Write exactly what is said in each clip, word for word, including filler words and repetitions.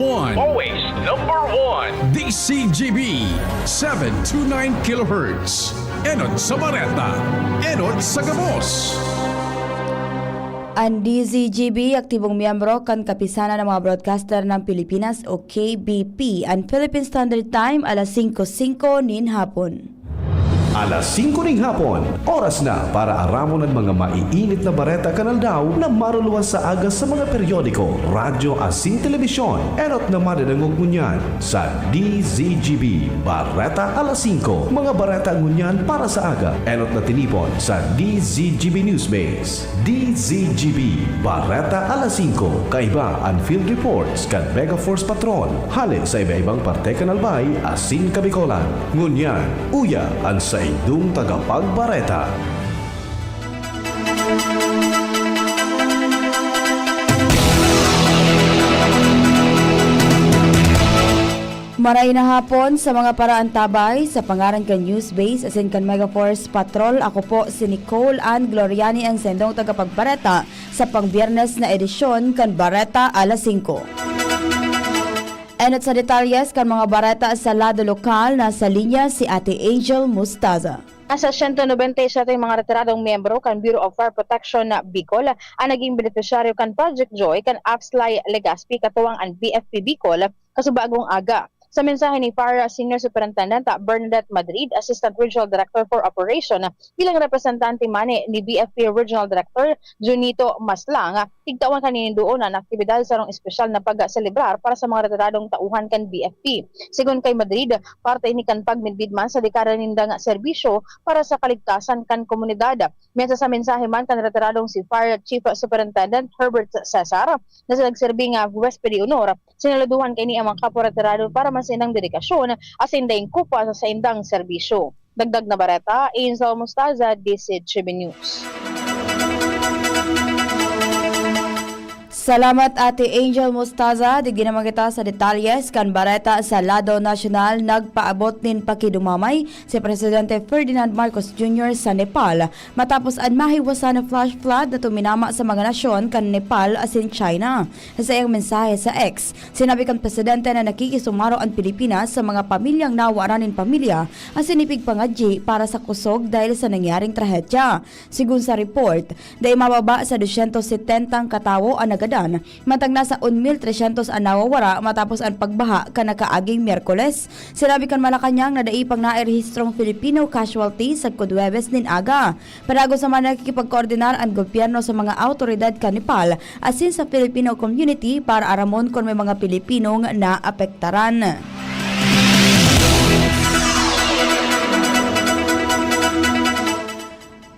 One. Always number one. D C G B, seven two nine kilohertz. Enot sa Bareta, enot sa gabos. An D Z G B, aktibong miyembro kan Kapisanan ng mga Broadcaster ng Pilipinas o K B P. An Philippine Standard Time, alas singko singko nin hapon. Alas singko ning hapon, oras na para aramon an mga maiinit na bareta kan aldaw na maruluwas sa aga sa mga periodiko, radyo asin telebisyon. Enot na madadangog ngunyan sa D Z G B Bareta Alas Singko. Mga bareta ngunyan para sa aga, enot na tinipon sa D Z G B Newsbase. D Z G B, Bareta Alas Singko, kaiba an field reports kan Megaforce Patrol, hale sa iba-ibang parte kan Albay asin Kabicolan. Ngunyan, uya an saindong tagapagbareta. Maray na hapon sa mga paraantabay. Sa pangaran kan Newsbase asin kan Megaforce Patrol, ako po si Nicole Ann Gloriani, an saindong tagapagbareta sa pang-Biyernes na edisyon kan Bareta Alas Singko. Enot sa detalyes kan mga bareta sa lado lokal, nasa linya si Ate Angel Mustaza. Nasa siyento nobenta y siyete mga retiradong miyembro kan Bureau of Fire Protection na Bicol ang naging benepisyaryo kan Project Joy kan AFSLI Legazpi, katuwang an B F P Bicol, kasubagong aga. Sa mensahe ni Fire Senior Superintendent Bernadette Madrid, Assistant Regional Director for Operation, bilang representante man ni B F P Regional Director Junito Maslang, tigtawan kan nindoon an aktibidad sarong espesyal na pagselebrar para sa mga retiradong tauhan kan B F P. Sigon kay Madrid, parte ini kan pagmidbid man sa dekada nindang serbisyo para sa kaligtasan kan komunidad. Mensa sa mensahe man kan retiradong si Fire Chief Superintendent Herbert Cesar, na sa nagserbing Huwes de Honor, sinaluduhan kaini ang mga kapwa retirado para man sa indang dedikasyon asin daing kupa sa saindang serbisyo. Dagdag na bareta, Angel Mostaza, D Z G B News. Salamat, Ate Angel Mostaza. Digdi naman kita sa detalyes kan bareta sa lado nasyonal. Nagpaabot nin pakidumamay si Presidente Ferdinand Marcos Junior sa Nepal matapos an mahiwasan na flash flood na tuminama sa mga nasyon kan Nepal asin China. Sa iyang mensahe sa X, sinabi kan presidente na nakikisumaro an Pilipinas sa mga pamilyang nawaran nin pamilya asin ipigpangadyi para sa kusog dahil sa nangyaring trahedya. Sigon sa report, dai mababa sa dosyentos setenta ang katawo an nagadan, mantang nasa un mil tresyentos an nawawara matapos an pagbaha kan nakaaging Miyerkules. Sinabi kan Malacañang na dai pang nairehistrong Filipino casualty sagkod Huwebes nin aga. Padagos naman, nakikipagkoordinar an gobyerno sa mga awtoridad kan Nepal asin sa Filipino community para aramon kun may mga Pilipinong naapektaran.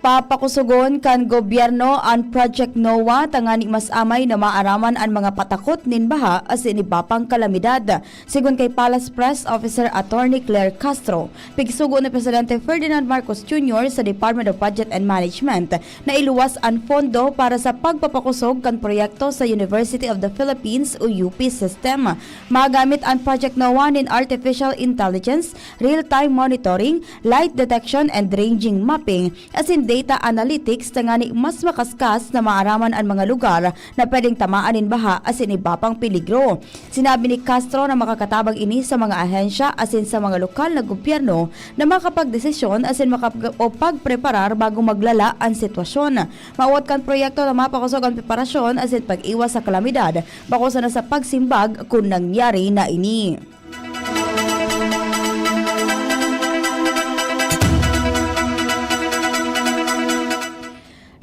Papakusogon kan gobyerno an Project Noah tangani mas amay na maaraman an mga patakot nin baha asin iba pang kalamidad. Sigon kay Palace Press Officer Attorney Claire Castro, pigsugo ni Presidente Ferdinand Marcos Junior sa Department of Budget and Management na iluwas an pondo para sa pagpapakosog kan proyekto sa University of the Philippines o U P system. Magamit an Project Noah nin artificial intelligence, real-time monitoring, light detection and ranging mapping, asin data analytics tangani mas makaskas na maaraman an mga lugar na pwedeng tamaan nin baha asin iba pang peligro. Sinabi ni Castro na makakatabang ini sa mga ahensya asin sa mga lokal na gobyerno na makapagdesisyon asin makapag-, o pagpreparar bago maglala an sitwasyon. Mawot kan proyekto na mapakosog an preparasyon asin pag-iwas sa kalamidad, bako sana sa pagsimbag kun nangyari na ini.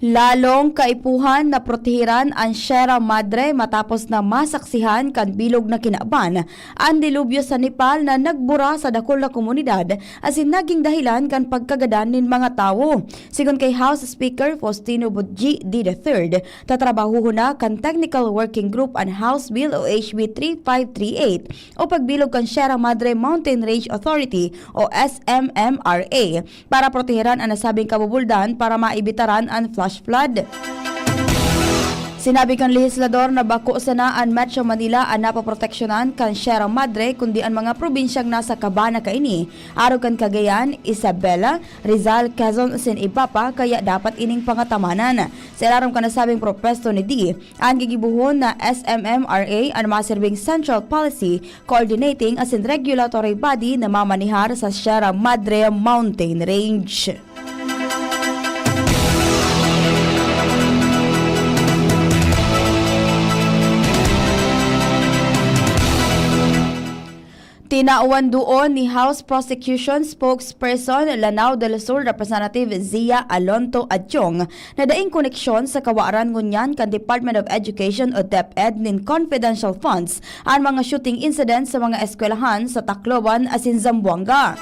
Lalong kaipuhan na protehiran an Sierra Madre matapos na masaksihan kan bilog na kinaban an dilubyo sa Nepal na nagbura sa dakul na komunidad asin naging dahilan kan pagkagadan nin mga tawo. Sigon kay House Speaker Faustino Budji D the third, tatrabahohon na kan Technical Working Group an House Bill o H B three five three eight o pagbilog kan Sierra Madre Mountain Range Authority o S M M R A para proteheran an nasabing kabubuldan para maibitaran an flash flood. Sinabi kan lehislador na bako sana an Metro Manila an napoproteksyonan kan Sierra Madre, kundi an mga probinsyang nasa kaba na kaini, arog kan Cagayan, Isabela, Rizal, Quezon asin iba pa, kaya dapat ining pangatamanan. Sa ilarom kan nasabing propwesto ni Di, an gigibohon na S M M R A an masirbing central policy coordinating asin regulatory body na mamanihar sa Sierra Madre Mountain Range. Tinawan duon ni House Prosecution Spokesperson Lanao del Sur Representative Zia Alonto Adjong na daing koneksyon sa kawaran ngunyan kan Department of Education o DepEd nin confidential funds an mga shooting incident sa mga eskwelahan sa Tacloban asin Zamboanga.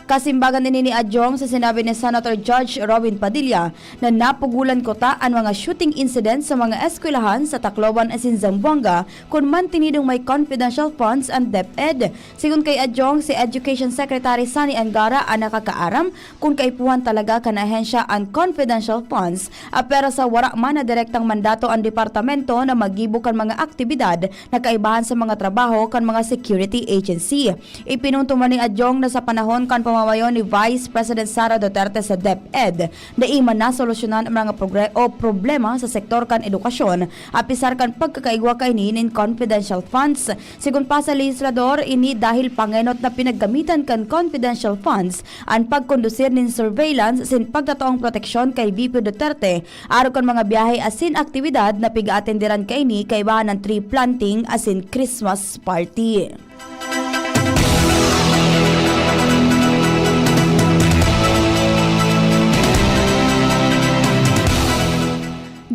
Kasimbagan ini ni Adjong sa sinabi ni Senator Judge Robin Padilla na napugulan ko ta an mga shooting incident sa mga eskwelahan sa Tacloban asin Zamboanga kun mantinidong may confidential funds an DepEd. Sigon kay Adjong, si Education Secretary Sonny Angara an nakakaaram kun kaipuhan talaga kan ahensya an confidential funds, apwera sa wara man na direktang mandato an departamento na maggibo kan mga aktibidad na kaibahan sa mga trabaho kan mga security agency. Ipinunto man ni Adjong na sa panahon kan pamamayo ni Vice President Sara Duterte sa DepEd, dai man nasolusyonan an mga progre-, o problema sa sektor kan edukasyon, apisar kan pagkakaigwa kaini nin confidential funds. Sigon pa sa lehislador, ini dahil pangenot na pinaggamitan kan confidential funds an pagkondusir nin surveillance asin pagtataong proteksyon kay V P Duterte, arog kan mga biyahe asin aktibidad na pig-aatenderan kaini kaibahan an tree planting asin Christmas party.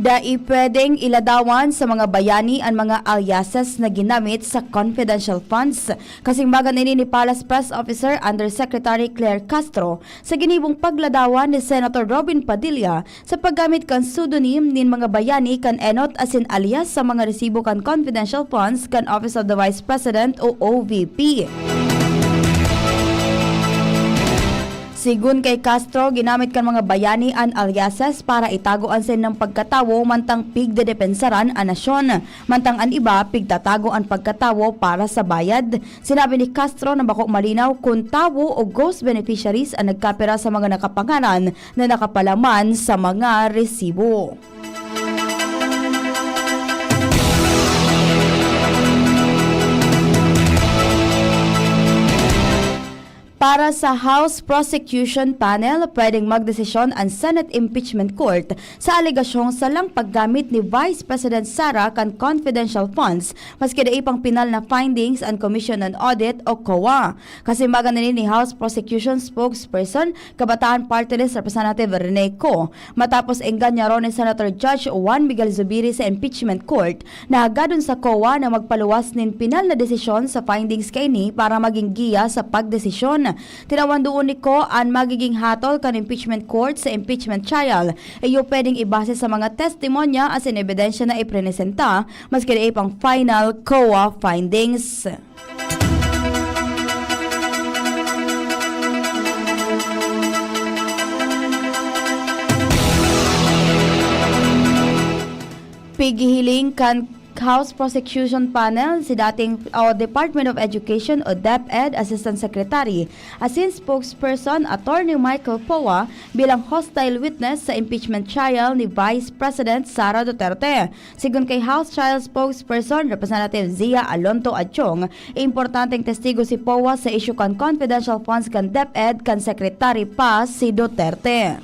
Dai pwedeng iladawan sa mga bayani an mga aliases na ginamit sa confidential funds. Kasimbagan ini ni Palace Press Officer Undersecretary Claire Castro sa ginibong pagladawan ni Senator Robin Padilla sa paggamit kan pseudonym nin mga bayani kan enot asin alias sa mga resibo kan confidential funds kan Office of the Vice President o O V P. Sigon kay Castro, ginamit kan mga bayani an aliases para itago an saindang pagkatawo mantang pigdedepensaran an nasyon, mantang an iba pigtatago an pagkatawo para sa bayad. Sinabi ni Castro na bako malinaw kun tawo o ghost beneficiaries an nagkapira sa mga nakapangaran na nakapalaman sa mga resibo. Para sa House Prosecution Panel, pwedeng magdesisyon an Senate Impeachment Court sa alegasyong salang paggamit ni Vice President Sara kan confidential funds, maski dai pang pinal na findings an Commission on Audit o COA. Kasimbagan ini ni House Prosecution Spokesperson Kabataan Party List Representative Rene Co. Matapos engganyaron ni Senator Judge Juan Miguel Zubiri sa impeachment court, nahagadon sa COA na magpaluwas nin pinal na desisyon sa findings kaini para magin giya sa pagdesisyon. Tinawan duon ni Co an magiging hatol kan impeachment court sa impeachment trial. Iyo pwedeng ibase sa mga testimonya asin ebidensya na iprenesenta, maski dai pang final COA findings. Pighihiling kan House Prosecution Panel si dating, o, Department of Education o DepEd Assistant Secretary asin spokesperson Attorney Michael Poa bilang hostile witness sa impeachment trial ni Vice President Sara Duterte. Sigon kay House Trial Spokesperson Representative Zia Alonto Adjong, importanteng testigo si Poa sa isyu kan confidential funds kan DepEd kan Secretary pa si Duterte.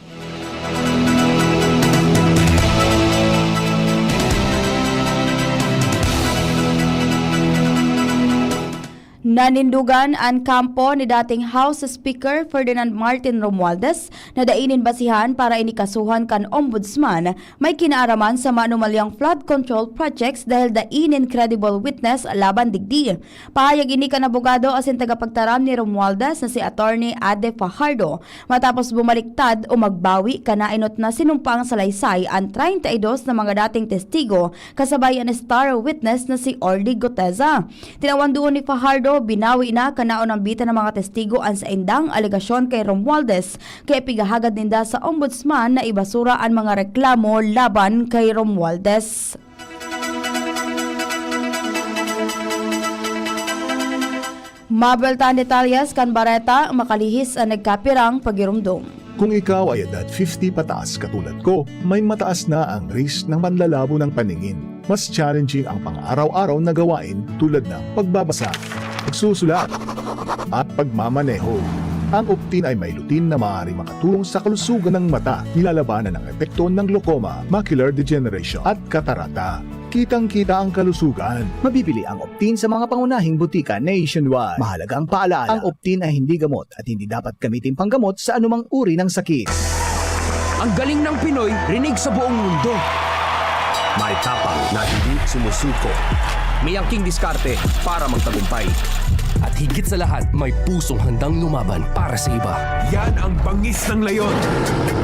Nanindugan an kampo ni dating House Speaker Ferdinand Martin Romualdez na dai nin basihan para ini kasuhan kan Ombudsman, may kinaaraman sa manumalyang flood control projects dahil dai nin credible witness laban digdi. Pahayag ini kan abogado asin tagapagtaram ni Romualdez na si Attorney Ade Fajardo, matapos bumaliktad o magbawi kan naenot na sinumpaang salaysay an treinta y dos na mga dating testigo, kasabay an star witness na si Orly Guteza. Tinawan duon ni Fajardo binawi na kan naunang bitin na mga testigo an saindang alegasyon kay Romualdez, kaya pigahagad ninda sa Ombudsman na ibasura an mga reklamo laban kay Romualdez. Mabelta an detalyes kan bareta, makalihis an nagkapirang pagiromdom. Kung ikaw ay edad fifty pataas katulad ko, may mataas na ang risk ng manlalabo ng paningin. Mas challenging ang pang-araw-araw na gawain tulad ng pagbabasa, pagsusulat, at pagmamaneho. Ang Optin ay may lutein na maaaring makatulong sa kalusugan ng mata, nilalabanan ang epekto ng glaucoma, macular degeneration, at katarata. Kitang-kita ang kalusugan. Mabibili ang Optin sa mga pangunahing butika nationwide. Mahalagang paalala, ang Optin ay hindi gamot at hindi dapat gamitin panggamot sa anumang uri ng sakit. Ang galing ng Pinoy, rinig sa buong mundo. May tapang na hindi sumusuko. May angking diskarte para magtagumpay. At higit sa lahat, may pusong handang lumaban para sa iba. Yan ang bangis ng leon.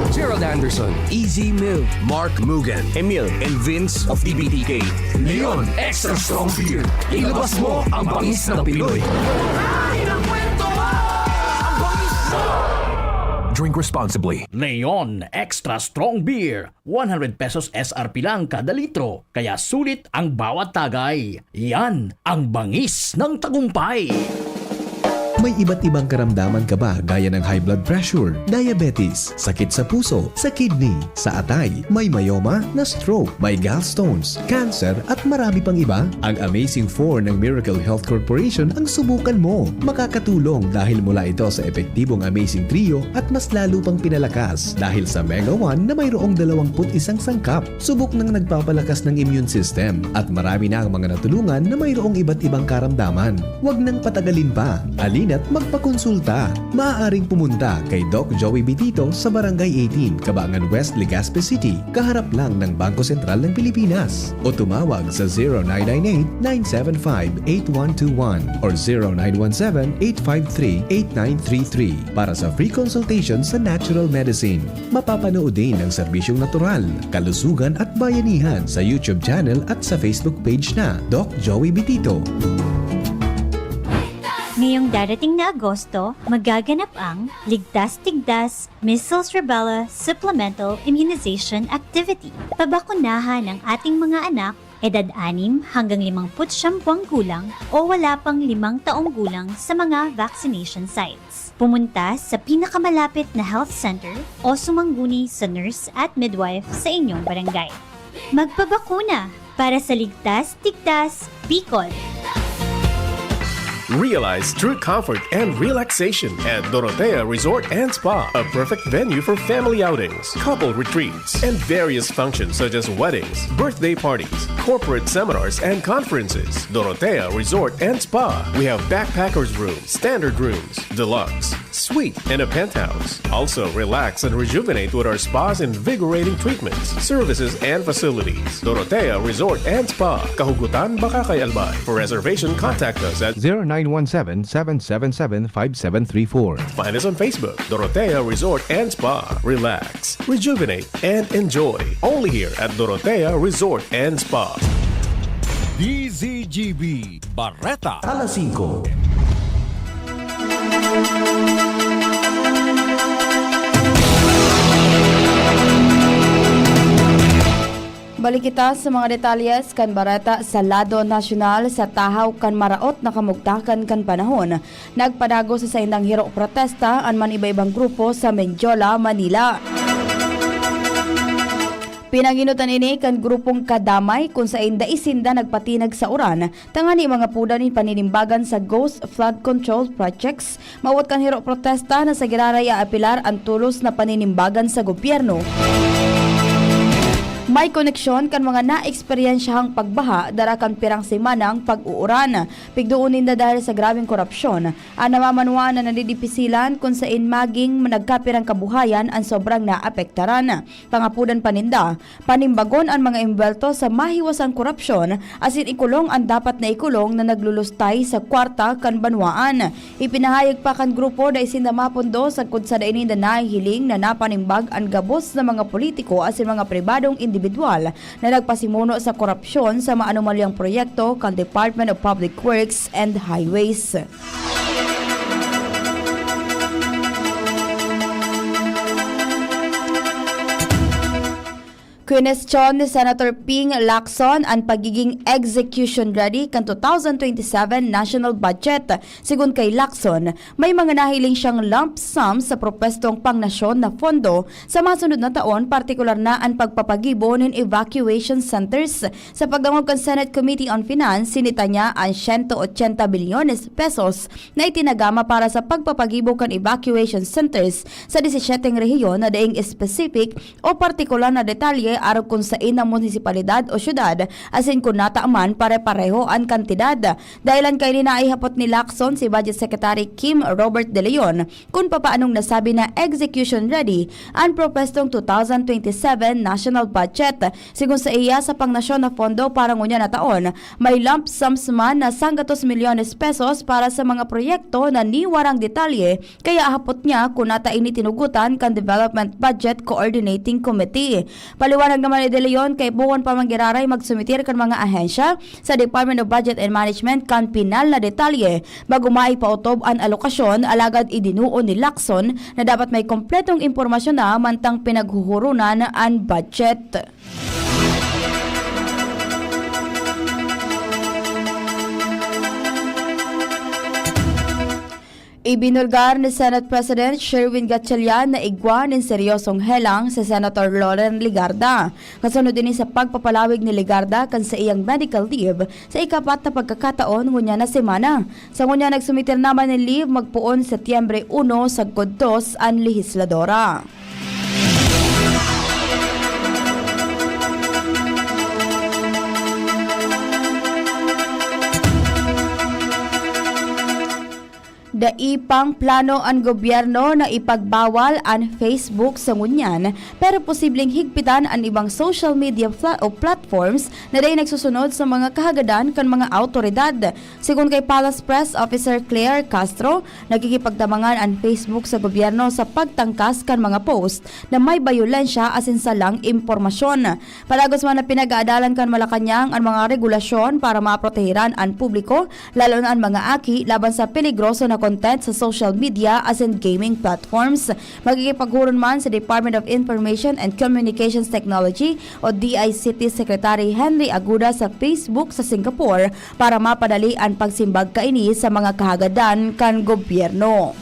Gerald Anderson, Easy Mill, Mark Mugen, Emil, and Vince of T B T K. Leon Extra Strong Beer. Ilabas mo ang bangis ng Pinoy. Drink responsibly. Leon Extra Strong Beer, one hundred pesos S R P lang kada litro, kaya sulit ang bawat tagay. Yan ang bangis ng tagumpay. May iba't ibang karamdaman ka ba, gaya ng high blood pressure, diabetes, sakit sa puso, sa kidney, sa atay, may myoma, na-stroke, may gallstones, cancer, at marami pang iba? Ang Amazing Four ng Miracle Health Corporation ang subukan mo. Makakatulong dahil mula ito sa epektibong Amazing Trio at mas lalo pang pinalakas dahil sa Mega One na mayroong dalawang put isang sangkap. Subok nang nagpapalakas ng immune system at marami na ang mga natulungan na mayroong iba't ibang karamdaman. Huwag nang patagalin pa. Halina't magpakonsulta. Maaaring pumunta kay Doc Joey Bitito sa Barangay eighteen, Cabangan West, Legazpi City, kaharap lang ng Bangko Sentral ng Pilipinas. O tumawag sa zero nine nine eight, nine seven five, eight one two one or zero nine one seven, eight five three, eight nine three three para sa free consultation sa natural medicine. Mapapanood din ang serbisyong natural, kalusugan at bayanihan sa YouTube channel at sa Facebook page na Doc Joey Bitito. Ngayong darating na Agosto, magaganap ang Ligtas Tigdas Measles Rubella Supplemental Immunization Activity. Pabakunahan ang ating mga anak, edad anim hanggang limangput siyam buwang gulang o wala pang limang taong gulang sa mga vaccination sites. Pumunta sa pinakamalapit na health center o sumangguni sa nurse at midwife sa inyong barangay. Magpabakuna para sa Ligtas Tigdas Bicol. Realize true comfort and relaxation at Dorotea Resort and Spa, a perfect venue for family outings, couple retreats, and various functions such as weddings, birthday parties, corporate seminars, and conferences. Dorotea Resort and Spa. We have backpackers room, standard rooms, deluxe, suite, and a penthouse. Also, relax and rejuvenate with our spa's invigorating treatments, services, and facilities. Dorotea Resort and Spa, Kahugutan, Bacacay, Albay. For reservation, contact us at zero nine one seven, seven seven seven, five seven three four. Find us on Facebook, Dorotea Resort and Spa. Relax, rejuvenate, and enjoy. Only here at Dorotea Resort and Spa. D Z G B Bareta. Alas singko. Balik kita sa mga detalyes kan bareta sa lado nasyonal. Sa tahaw kan maraot na kamugtakan kan panahon, nagpadagos sa saindang hiro protesta an man iba-ibang grupo sa Mendiola, Manila. Pinangenotan ini kan grupong Kadamay, kun saen dai sinda nagpatinag sa uran tangani mangapodan nin paninimbagan sa ghost flood control projects. Mawot kan hiro protesta na sa giraray aapelar an tolos na paninimbagan sa gobyerno. May koneksyon kan mga naeksperyensyahang pagbaha dara kan pirang semanang pag-uuran. Pigdoon ninda dahil sa grabeng korupsyon an namamanwaan na nadidipisilan kun sain magin nagkapirang kabuhayan an sobrang naapektaran. Pangapodan pa ninda, panimbagon an mga embuwelto sa mahiwasang korupsyon asin ikulong an dapat na ikulong na naglulustay sa kwarta kan banwaan. Ipinahayag pa kan grupo, dai sinda mapondo sagkod sa dai ninda nahihiling na napanimbag an gabos na mga politiko asin mga pribadong individual na nagpasimuno sa korupsyon sa maanomalyang proyekto kan Department of Public Works and Highways. Kwinestyon ni Senator Ping Lacson an pagiging execution ready kan two thousand twenty-seven national budget. Sigon kay Lacson, may mga nahiling siyang lump sum sa propwestong pangnasyon na pondo sa masunod na taon, partikular na an pagpapagibo nin evacuation centers. Sa pagdangog kan Senate Committee on Finance, sinita niya an siyento ochenta bilyones pesos na itinagama para sa pagpapagibo kan evacuation centers sa disisiete rehiyon na daing specific o partikular na detalye arog kun saen na munisipalidad o syudad, asin kun nata man pare-pareho an kantidad. Dahilan kaini, naihapot ni Lacson si Budget Secretary Kim Robert De Leon kun papaanong nasabi na execution ready an propwestong two thousand twenty-seven national budget. Sigon saiya, sa pangnasyon na pondo para ngunyan na taon, may lump sums man na sanggatos milyones pesos para sa mga proyekto na niwarang detalye. Kaya hapot niya kun nata ini tinugotan kan Development Budget Coordinating Committee. Paliwanag naman ni De Leon, kaipuhan pa man giraray magsumitir kan mga ahensya sa Department of Budget and Management kan pinal na detalye bago maipaotob an alokasyon, alagad idinuon ni Lacson na dapat may kompletong impormasyon na mantang pinaghuhurunan an budget. Ibinulgar ni Senate President Sherwin Gatchalian na igwa nin seryosong helang si Senator Loren Legarda. Kasunod ini sa pagpapalawig ni Legarda kan saiyang medical leave sa ikapat na pagkakataon ngunyan na semana. Sa ngunyan, nagsumitir naman nin leave magpoon Setyembre uno sagkod dos an lehisladora. Dai pang plano an gobyerno na ipagbawal an Facebook sa ngunyan, pero posibleng higpitan an ibang social media pla-, o platforms na dai nagsusunod sa mga kahagadan kan mga awtoridad. Sigon kay Palace Press Officer Claire Castro, nakikipagtabangan an Facebook sa gobyerno sa pagtangkas kan mga post na may bayolensya asin salang impormasyon. Padagos man na pinag-aadalan kan Malacañang an mga regulasyon para maprotehiran an publiko, lalo na an mga aki, laban sa peligroso na content sa social media asin gaming platforms. Makikipaghuron man si Department of Information and Communications Technology o D I C T Secretary Henry Aguda sa Facebook sa Singapore para mapadali an pagsimbag kaini sa mga kahagadan kan gobyerno.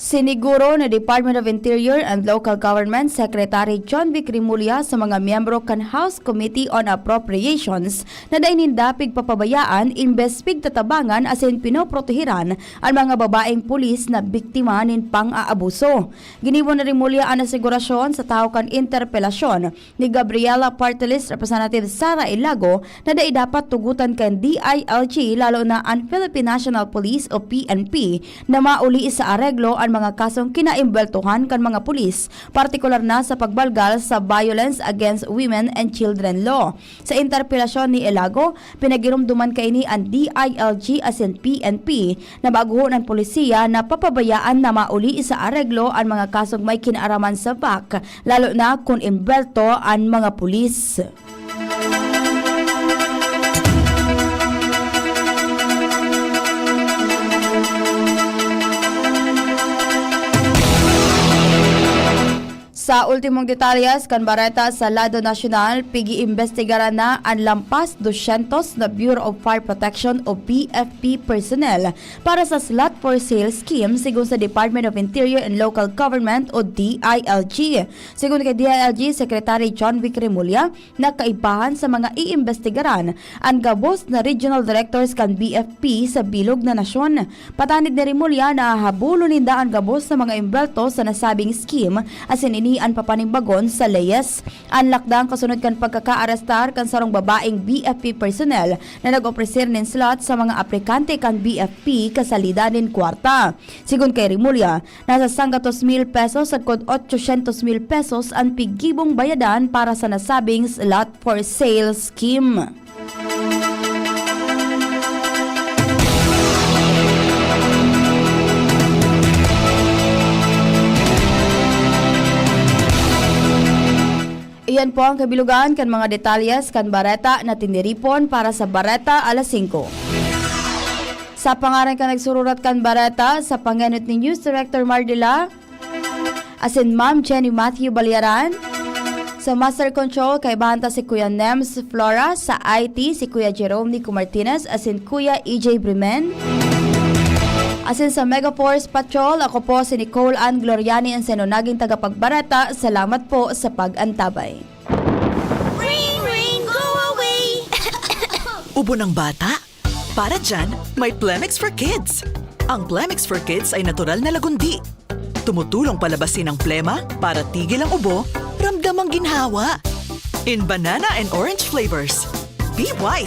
Siniguro ni Department of Interior and Local Government Secretary John Vic Remulla sa mga miyembro kan House Committee on Appropriations na dai ninda pigpapabayaan, imbes pigtatabangan asin pinoprotehiran an mga babaeng pulis na biktima nin pang-aabuso. Ginibo ni Remulla an asigurasyon sa tahaw kan interpelasyon ni Gabriela Party List Representative Sara Ilago na dai dapat tugotan kan D I L G, lalo na an Philippine National Police o P N P, na mauli sa areglo an mga kasong kinaimbweltohan kan mga pulis, partikular na sa pagbalgal sa Violence Against Women and Children Law. Sa interpelasyon ni Ilago, pinagiromdoman kaini an D I L G asin P N P na baguhon an polisiya na papabayaan na mauli sa areglo an mga kasong may kinaaraman sa bac, lalo na kun imbwelto an mga pulis. Sa ultimong detalyes kan bareta sa lado nasyonal, pig-iimbestigaran na an lampas dosyentos na Bureau of Fire Protection o B F P personnel para sa slot for sale scheme, sigon sa Department of Interior and Local Government o D I L G. Sigon kay D I L G Secretary John Vic Remulla, na kaibahan sa mga iimbestigaran an gabos na regional directors kan B F P sa bilog na nasyon. Patanid ni Remulla, na hahabulon ninda an gabos na mga imbwelto sa nasabing scheme, asin ini an papanimbagon sa leyes. An lakdang kasunod kan pagkakaarestar kan sarong babaeng B F P personnel na nag-opreser nin slot sa mga aplikante kan B F P kasalida nin kwarta. Sigon kay Remulla, nasa sanggatos mil pesos sagkod ochosyentos mil pesos an piggibong bayadan para sa nasabing slot for sale scheme. Yan po ang kabilugan kan mga detalyes kan bareta na tiniripon para sa Bareta Alas Singko. Sa pangaran kan nagsururat kan bareta, sa pangenot ni News Director Mardila, asin Ma'am Jenny Matthew Baliaran. Sa Master Control, kaibahan ta si Kuya Nems Flora, sa I T, si Kuya Jerome Nico Martinez, asin Kuya E J Bremen. Asin sa Mega Force Patrol, ako po si Nicole Ann Gloriani, ang seno naging tagapagbareta. Salamat po sa pag-antabay. Ring, ring, go away! Ubo ng bata? Para dyan, may Plemex for Kids. Ang Plemex for Kids ay natural na lagundi. Tumutulong palabasin ang plema para tigil ang ubo, ramdam ang ginhawa. In banana and orange flavors. Be wise!